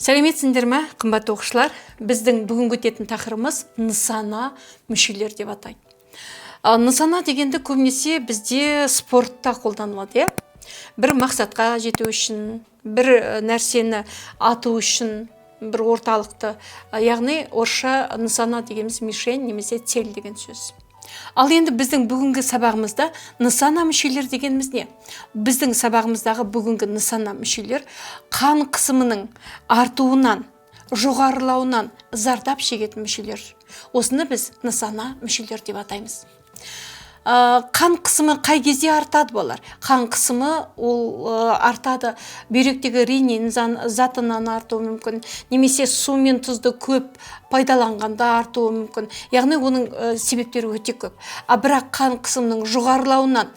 Сәлеметсіңдер ме, қымбатты оқушылар? Біздің бүгінгі өтетін тақырыбымыз нысана мүшелер деп атайды. Нысана дегенді көбінесе бізде спортта қолданылады, иә? Бір мақсатқа жету үшін, бір нәрсені ату үшін, бір орталықты, яғни орысша нысана дегеніміз мишень немесе цель деген сөз. Ал енді біздің бүгінгі сабағымызда нысана мүшелер дегеніміз не? Біздің сабағымыздағы бүгінгі нысана мүшелер қан қысымының артуынан, жоғарылауынан зардап шегетін мүшелер. Осыны біз нысана мүшелер деп атаймыз. Қан қысымы қай кезде артады, балалар? Қан қысымы ол артады бүйректегі ренин затынан артуы мүмкін, немесе су мен тұзды көп пайдаланғанда артуы мүмкін. Яғни оның себептері өте көп. А бірақ қан қысымының жоғарылауынан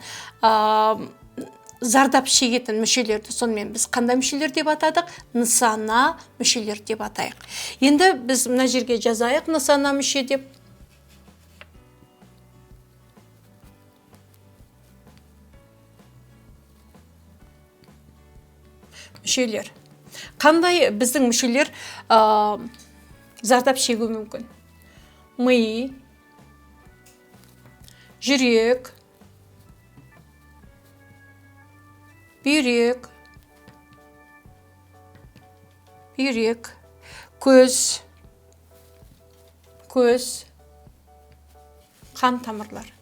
зардап шегетін мүшелерді сонымен біз қандай мүшелер деп атадық? Нысана мүшелер деп атайық. Енді біз мына жерге жазайық нысана мүше деп. Мүшелер. Қандай біздің мүшелер зардап шегуі мүмкін? Ми, жүрек, бүйрек, бүйрек, көз, көз, қан тамырлар.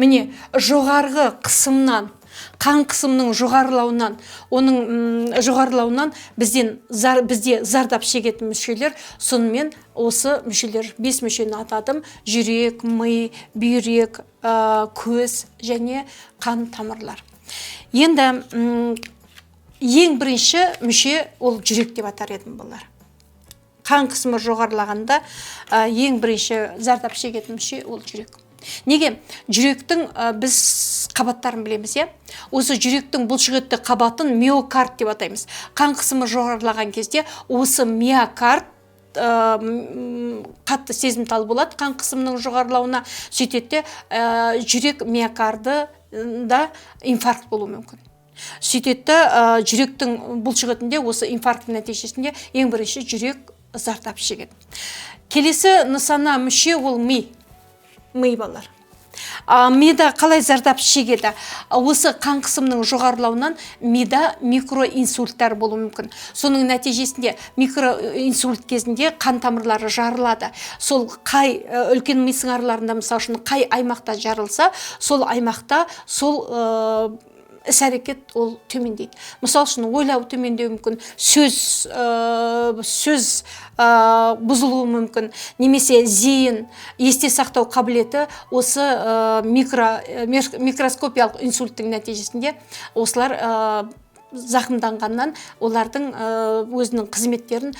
Міне, жоғарғы қысымнан, қан қысымының жоғарылауынан, оның жоғарылауынан бізде зардап шегетін мүшелер, сонымен осы мүшелер, 5 мүшені атадым: жүрек, ми, бүйрек, көз және қан тамырлар. Енді ең бірінші мүше ол жүрек деп атар едім бұлар. Қан қысымы жоғарылағанда, ең бірінші зардап шегетін мүше ол жүрек. Неге? Жүректің біз қабаттарын білеміз, иә? Осы жүректің бұлшықетті қабатын миокард деп атаймыз. Қан қысымы жоғарылаған кезде осы миокард қатты сезімтал болады қан қысымының жоғарылауына, сөйтеді де жүрек миокардында инфаркт болуы мүмкін. Сөйтеді де жүректің бұлшықетінде осы инфаркттің нәтижесінде ең бірінші жүрек зардап шегеді. Келесі нысана мүше ол ми. Ми, балалар. Мида қалай зардап шегеді? Осы қан қысымының жоғарылауынан мида микроинсульттар болуы мүмкін. Соның нәтижесінде микроинсульт кезінде қан тамырлары жарылады. Сол қай үлкен ми сыңарларында, мысал үшін, қай аймақта жарылса, сол аймақта сол іс-әрекет ол төмендейді. Мысал үшін, ойлау төмендеуі мүмкін, сөз бұзылуы мүмкін, немесе зейін, есте сақтау қабілеті осы микроскопиялық инсульттің нәтижесінде осылар зақымданғаннан олардың өзінің қызметтерін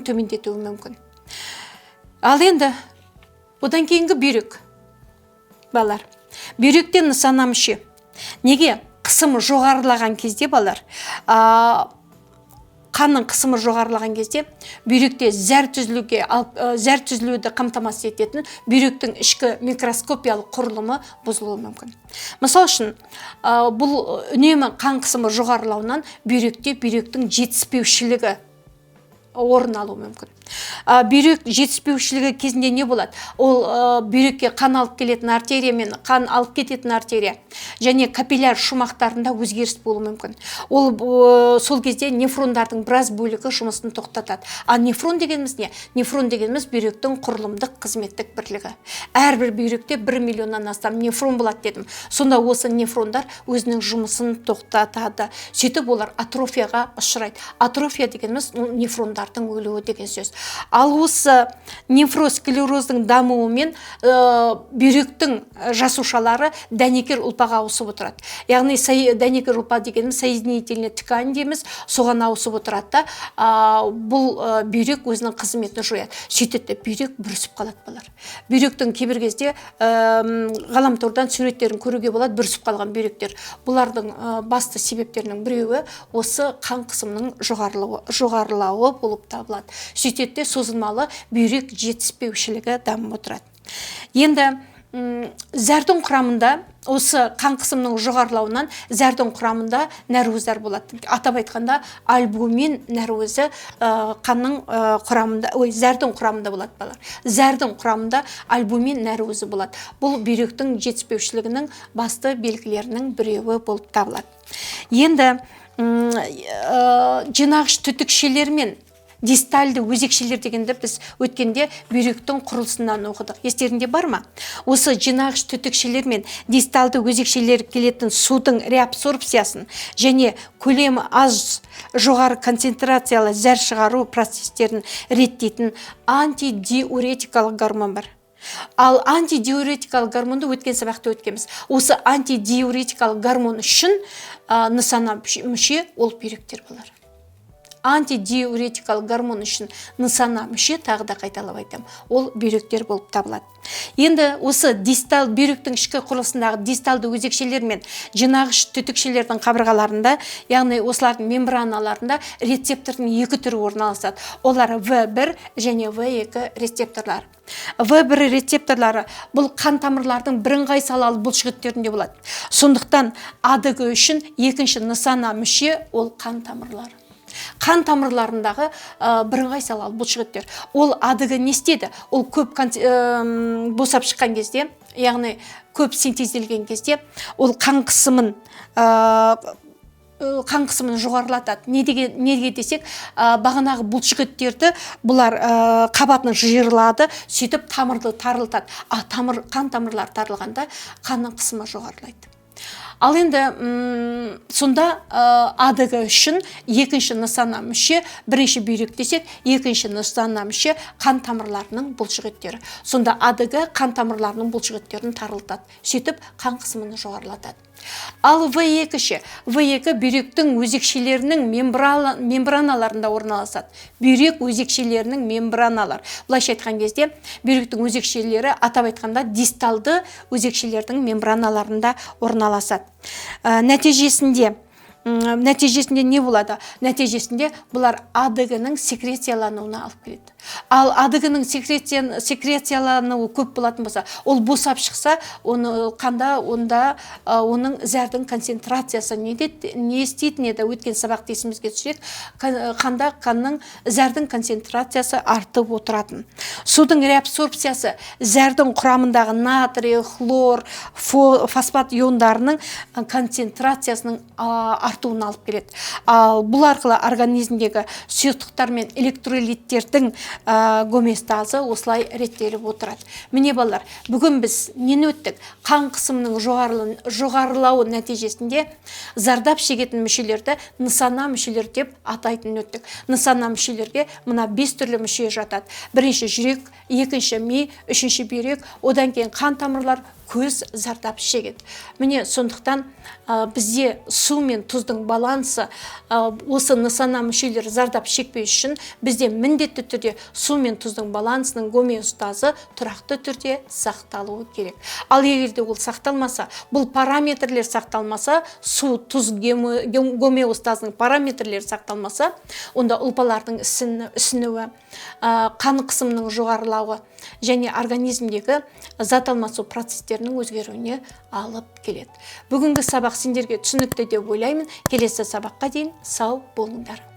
төмендетуі мүмкін. Ал енді одан кейінгі бүйрек, балалар. Бүйректен нысана мүше. Неге? Қысымы жоғарылаған кезде, балалар, қанның қысымы жоғарылаған кезде бүйректе зәр түзілуге алып, зәр түзілуді қамтамасыз ететін бүйректің ішкі микроскопиялық құрылымы бұзылуы мүмкін. Мысал үшін, бұл үнемі қан қысымы жоғарылауынан бүйректе бүйректің жетіспеушілігі орын алуы мүмкін. Бүйрек жетіспеушілігі кезінде не болады? Ол бүйрекке қан алып келетін артерия мен қан алып кететін артерия және капилляр шумақтарында өзгеріс болуы мүмкін. Ол сол кезде нефрондардың біраз бөлігі жұмысын тоқтатады. А нефрон дегеніміз не? Нефрон дегеніміз бүйректің құрылымдық қызметтік бірлігі. Әрбір бүйректе 1 миллионнан астам нефрон болады дедім. Сонда осы нефрондар өзінің жұмысын тоқтатады. Сөйтіп олар атрофияға ұшырайды. Атрофия дегеніміз нефрондардың өлуі деген сөз. Ал осы нефросклероздың дамуымен бүйректің жасушалары дәнекер ұлпаға ауысып отырады. Яғни дәнекер ұлпа дегеніміз соединительная ткань дейміз, соған ауысып отырады да, бұл бүйрек өзінің қызметін жояды. Сөйтеді де бүйрек бүрісіп қалады, балалар. Бүйректің кейбір кезде ғаламтордан суреттерін көруге болады, бүрісіп қалған бүйректер. Бұлардың басты себептерінің біреуі осы қан қысымының жоғарылауы болып табылады. Сөйтеді де созылмалы бүйрек жетіспеушілігі дамып отырады. Енді Зәрдің құрамында, осы қан қысымының жоғарылауынан зәрдің құрамында нәруыздар болады. Атап айтқанда, альбумин нәруызы қанның құрамында, ой, зәрдің құрамында болады, балалар. Зәрдің құрамында альбумин нәруызы болады. Бұл бүйректің жетіспеушілігінің басты белгілерінің біреуі болып табылады. Енді жинағыш түтікшелер мен дистальды өзекшелер дегенді біз өткенде бүйректің құрылысынан оқыдық. Естеріңде бар ма? Осы жинағыш түтікшелер мен дистальды өзекшелер келетін судың реабсорбциясын және көлемі аз, жоғары концентрациялы зәр шығару процестерін реттейтін антидиуретикалық гормон бар. Ал антидиуретикалық гормонды өткен сабақта өткенбіз. Осы антидиуретикалық гормон үшін нысана мүше ол бүйректер болар. Антидиуретикалық гормон үшін нысана мүше, тағы да қайталап айтамын, ол бүйректер болып табылады. Енді осы дистал, бүйректің ішкі құрылысындағы дисталды өзекшелер мен жинағыш түтікшелердің қабырғаларында, яғни осылардың мембраналарында рецептордың екі түрі орналасады. Олар В1 және В2 рецепторлары. В1 рецепторлары бұл қан тамырлардың бірыңғай салалы бұлшықеттерінде болады. Сондықтан АДГ үшін екінші нысана мүше ол қан тамырлары. Қан тамырларындағы бірыңғай салалы бұлшықеттер. Ол АДГ не істейді? Ол көп босап шыққан кезде, яғни көп синтезделген кезде, ол қан қысымын жоғарылатады. Не деген, неге десек, бағанағы бұлшықеттерді бұлар қабатын жиырылады, сөйтіп тамырды тарылтады. А тамыр, қан тамырлары тарылғанда, қанның қысымы жоғарылайды. Ал енді сонда АДГ үшін екінші нысана мүше, бірінші бүйрек десек, екінші нысана мүше қан тамырларының бұлшықеттері. Сонда АДГ қан тамырларының бұлшықеттерін тарылтады, сөйтіп қан қысымын жоғарылатады. Ал В2 ше? В2 бүйректің өзекшелерінің мембраналарында орналасады. Бүйрек өзекшелерінің мембраналар. Былайша айтқан кезде, бүйректің өзекшелері, атап айтқанда, дисталды өзекшелердің мембраналарында орналасады. Нәтижесінде не болады? Нәтижесінде бұлар АДГ-ның секрециялануына алып келеді. Ал АДГ-ның секрециялануы көп болатын болса, ол босап шықса, оны қанда, онда оның зәрдің концентрациясы не деді, не істейтін еді? Өткен сабақты есімізге түсірейік. Қанда қанның, зәрдің концентрациясы артып отыратын. Судың реабсорбциясы зәрдің құрамындағы натрий, хлор, фосфат иондарының концентрациясының артуына алып келеді. Ал бұл арқылы организмдегі сұйықтықтар мен электролиттердің гомеостазы осылай реттеліп отырады. Міне, балалар, бүгін біз нені өттік? Қан қысымының жоғарылауы нәтижесінде зардап шегетін мүшелерді нысана мүшелер деп атайтын өттік. Нысана мүшелерге мына 5 түрлі мүше жатады. Бірінші жүрек, екінші ми, үшінші бүйрек, одан кейін қан тамырлар, көз зардап шегеді. Міне, сондықтан бізде су мен тұздың балансы, осы нысана мүшелері зардап шекпес үшін бізде міндетті түрде су мен тұздың балансының гомеостазы тұрақты түрде сақталуы керек. Ал егер де ол сақталмаса, бұл параметрлер сақталмаса, су тұз гомеостазының параметрлері сақталмаса, онда ұлпалардың ісінуі, қан қысымының жоғарылауы және организмдегі зат алмасу процестерінің өзгеруіне алып келеді. Бүгінгі сабақ сендерге түсінікті деп ойлаймын. Келесі сабаққа дейін сау болыңдар.